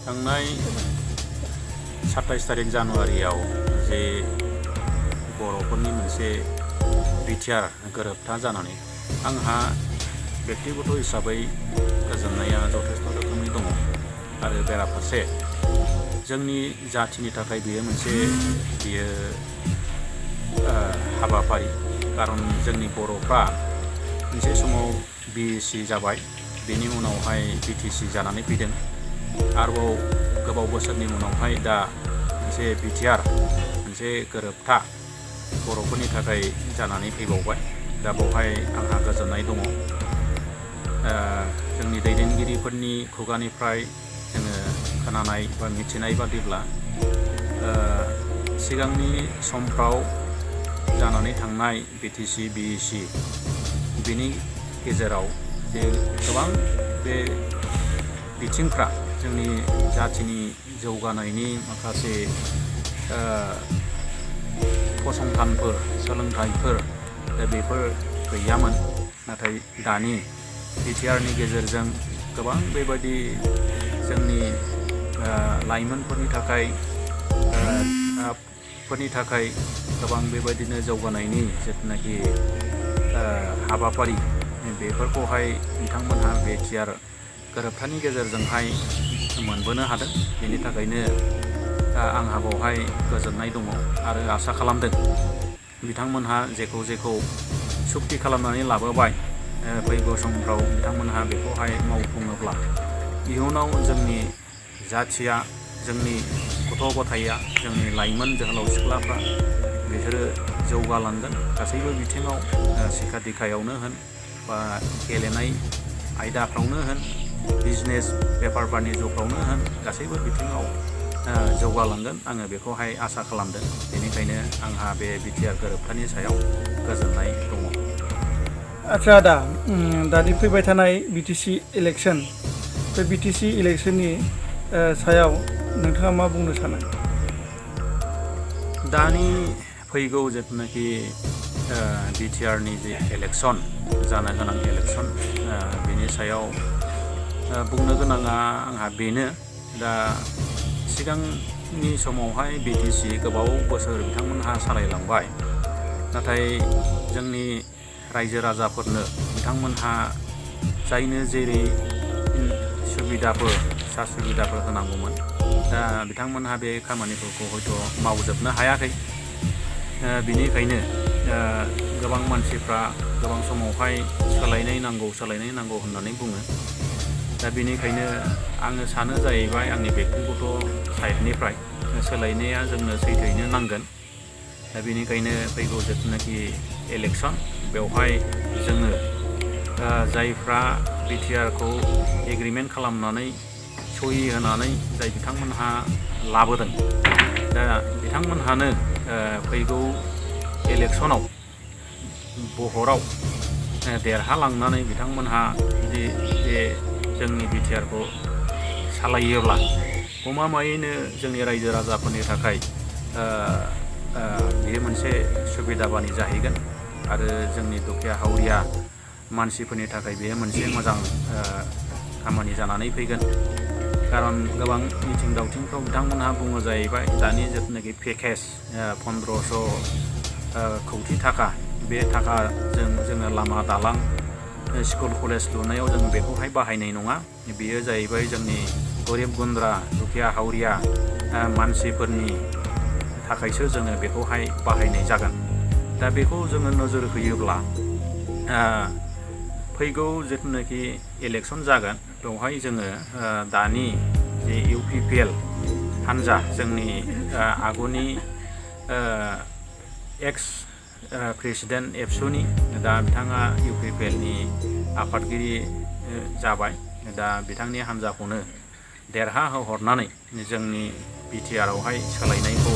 थांनाय 27 तारिख जानुवारियाव जे बर'फोरनि मोनसे बिटिआर गोरोबथा जानानै आंहा व्यक्तिगत हिसाबै गोजोननाया जथेस्थ रोखोमनि दङ आरो बेराफारसे जोंनि जाथिनि थाखाय बेयो मोनसे हाबाफारि खारन जोंनि बर'फ्रा मोनसे समाव बिएसि जाबाय बेनि उनावहाय बिटिसि जानानै फैदों आरोबाव गोबाव बोसोरनि उनावहाय दा मोनसे बिटिआर मोनसे गोरोबथा बर'फोरनि थाखाय जानानै फैबावबाय दा बेवहाय आंहा गोजोननाय दङ जोंनि दैदेनगिरिफोरनि खुगानिफ्राय जोङो खोनानाय बा मिथिनाय बादिब्ला सिगांनि समफ्राव जानानै थांनाय बिटिसि बिइसि बेनि गेजेराव जे गोबां बे बिथिंफ्रा जोंनि जाथिनि जौगानायनि माखासे फसंथानफोर सोलोंथाइफोर बेफोर गैयामोन नाथाय दानि बिटिआरनि गेजेरजों गोबां बेबायदि जोंनि लाइमोनफोरनि थाखाय गोबां बेबायदिनो जौगानायनि जिथुनाखि हाबाफारि बेफोरखौहाय बिथांमोनहा बिटिआर गोरोबथानि गेजेरजोंहाय मोनबोनो हादों बेनि थाखायनो आंहा बेवहाय गोजोननाय दङ आरो आसा खालामदों बिथांमोनहा जेखौ सुक्ति खालामनानै लाबोबाय फैगौ समफ्राव बिथांमोनहा बेखौहाय मावफुङोब्ला इयुनाव जोंनि जाथिया जोंनि गथ' गथाया जोंनि लाइमोन जोहोलाव सिख्लाफ्रा बिसोरो जौगालांगोन गासैबो बिथिङाव सिक्खा दिक्षायावनो होन बा गेलेनाय आयदाफ्रावनो होन बिजनेस बेफार बानिज्यफ्रावनो होन गासैबो बिथिङाव जौगालांगोन आङो बेखौहाय आसा खालामदों बेनिखायनो आंहा बे बिटिआर गोरोबथानि सायाव गोजोननाय दङ। आच्छा आदा दानि फैबाय थानाय बिटिसि इलेक्सन बे बिटिसि इलेक्सननि सायाव नोंथाङा मा बुंनो सानो? दानि फैगौ जिथुनाखि बिटिआरनि जे इलेक्सन जानो गोनां इलेक्सन बेनि सायाव बुंनो गोनाङा आंहा बेनो दा सिगांनि समावहाय बिटिसि गोबाव बोसोर बिथांमोनहा सालायलांबाय नाथाय जोंनि रायजो राजाफोरनो बिथांमोनहा जायनो जेरै सुबिदाफोर होनांगौमोन दा बिथांमोनहा बे खामानिफोरखौ हयथ' मावजोबनो हायाखै बिनिखायनो गोबां मानसिफ्रा गोबां समावहाय सोलायनाय नांगौ होननानै बुङो दा बेनिखायनो आङो सानो जाहैबाय आंनि व्यक्तिगत साइडनिफ्राय सोलायनाया जोंनो सैथोयैनो नांगोन दा बेनिखायनो फैगौ जिथुनाखि इलेक्सन बेवहाय जोङो जायफ्रा बिटिआरखौ एग्रिमेन्ट खालामनानै सहि होनानै जाय बिथांमोनहा लाबोदों दा बिथांमोनहानो फैगौ इलेक्सनाव बहराव देरहालांनानै बिथांमोनहा जुदि बे जोंनि बिटिआरखौ सालायोब्ला गमामायैनो जोंनि रायजो राजाफोरनि थाखाय बेयो मोनसे सुबिदा बानि जाहैगोन आरो जोंनि दुखिया हावरिया मानसिफोरनि थाखाय बेयो मोनसे मोजां खामानि जानानै फैगोन खारन गोबां मिथिं दावथिंफ्राव बिथांमोनहा बुङो जाहैबाय दानि जिथुनाखि पेकेज 1500 कौटि थाखा बे थाखाजों जोङो लामा दालां स्कुल कलेज लुनायाव जों बेखौहाय बाहायनाय नङा बेयो जाहैबाय जोंनि गरिब गुन्द्रा दुखिया हावरिया मानसिफोरनि थाखायसो जोङो बेखौहाय बाहायनाय जागोन दा बेखौ जोङो नोजोर होयोब्ला फैगौ जिथुनाखि इलेक्सन जागोन बेवहाय जोङो दानि जे इउपिपिएल हान्जा जोंनि आगुनि एक्स प्रेसिडेन्ट एबसुनि दा बिथाङा इउपिपिएलनि आफादगिरि जाबाय दा बिथांनि हान्जाखौनो देरहाहोहरनानै जोंनि बिटिआरआवहाय सोलायनायखौ